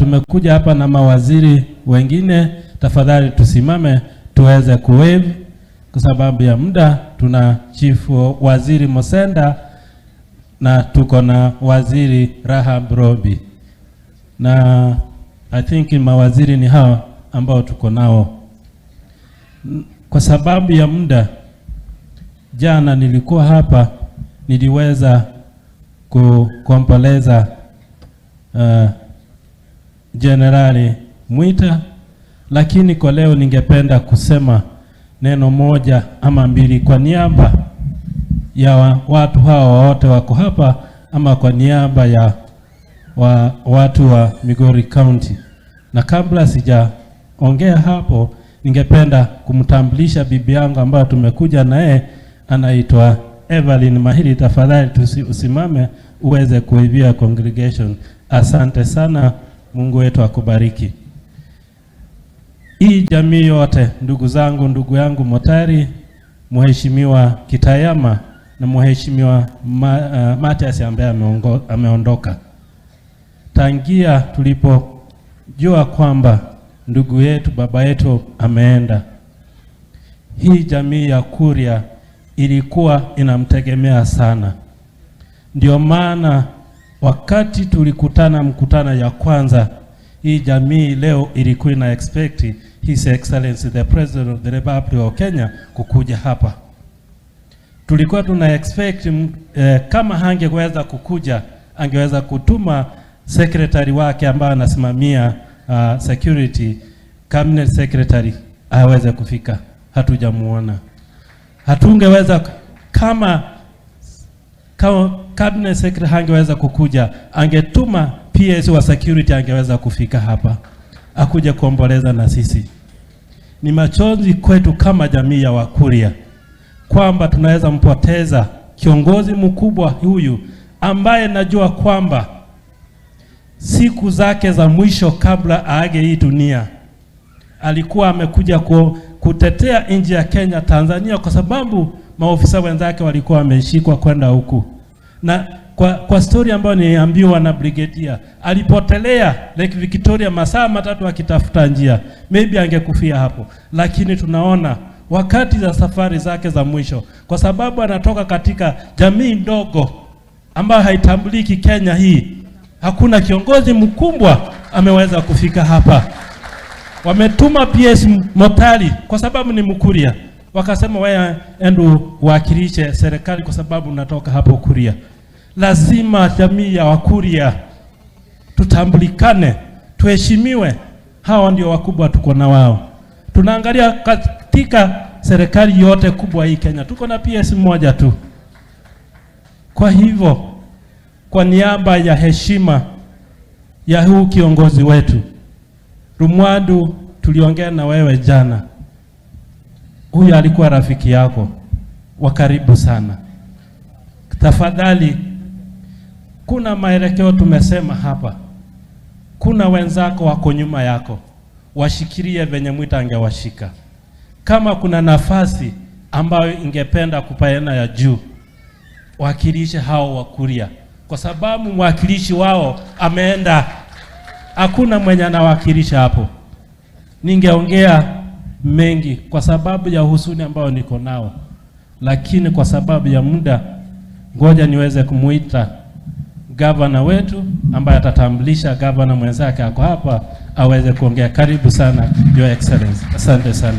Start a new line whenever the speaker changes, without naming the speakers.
Tumekuja hapa na mawaziri wengine, tafadhali tusimame tuweze kuwave kwa sababu ya muda. Tuna Chief Waziri Mosenda na tuko na Waziri Rahab Robi, na I think mawaziri ni hawa ambao tuko nao. Kwa sababu ya muda, jana nilikuwa hapa, niliweza kuomboleza Jenerali Mwita, lakini kwa leo ningependa kusema neno moja ama mbili kwa niaba ya watu hawa wote wako hapa, ama kwa niaba ya watu wa Migori County. Na kabla sijaongea hapo, ningependa kumtambulisha bibi yangu ambayo tumekuja naye, anaitwa Evelyn Mahiri. Tafadhali usimame uweze kuwavia congregation. Asante sana, Mungu wetu akubariki. Hii jamii yote, ndugu zangu, ndugu yangu Motari, Mheshimiwa Kitayama na Mheshimiwa Matias ambaye ameondoka. Tangia tulipojua kwamba ndugu yetu, baba yetu ameenda, hii jamii ya Kuria ilikuwa inamtegemea sana. Ndio maana wakati tulikutana mkutano ya kwanza, hii jamii leo ilikuwa ina expect His Excellency the President of the Republic of Kenya kukuja hapa. Tulikuwa tuna expect kama hangeweza kukuja, angeweza kutuma secretary wake ambaye anasimamia security, cabinet secretary aweze kufika. Hatujamuona. Hatungeweza kama cabinet secretary hangeweza kukuja, angetuma PS wa security angeweza kufika hapa akuja kuomboleza na sisi. Ni machozi kwetu kama jamii ya Wakuria kwamba tunaweza mpoteza kiongozi mkubwa huyu ambaye najua kwamba siku zake za mwisho kabla aage hii dunia alikuwa amekuja kutetea nchi ya Kenya, Tanzania, kwa sababu maofisa wenzake walikuwa wameshikwa kwenda huku. Na kwa story ambayo niliambiwa na brigadier, alipotelea Lake Victoria masaa 3 akitafuta njia, maybe angekufia hapo, lakini tunaona wakati za safari zake za mwisho, kwa sababu anatoka katika jamii ndogo ambayo haitambuliki Kenya hii, hakuna kiongozi mkubwa ameweza kufika hapa. Wametuma PS Motari kwa sababu ni Mkuria, wakasema wewe endo uwakilishe serikali kwa sababu unatoka hapo Kuria. Lazima jamii ya Wakuria tutambulikane, tuheshimiwe. Hawa ndio wakubwa tuko na wao. Tunaangalia katika serikali yote kubwa hii Kenya, tuko na PS mmoja tu. Kwa hivyo, kwa niaba ya heshima ya huu kiongozi wetu Rumwandu, tuliongea na wewe jana. Huyu alikuwa rafiki yako wa karibu sana. Tafadhali, kuna maelekeo tumesema hapa, kuna wenzako wako nyuma yako, washikilie venye Mwita angewashika. Kama kuna nafasi ambayo ingependa kupeana ya juu, wakilishe hao Wakuria, kwa sababu mwakilishi wao ameenda, hakuna mwenye anawakilisha hapo. Ningeongea mengi kwa sababu ya huzuni ambayo niko nao, lakini kwa sababu ya muda, ngoja niweze kumuita gavana wetu ambaye atatambulisha gavana mwenzake ako hapa aweze kuongea. Karibu sana, Your Excellency. Asante sana.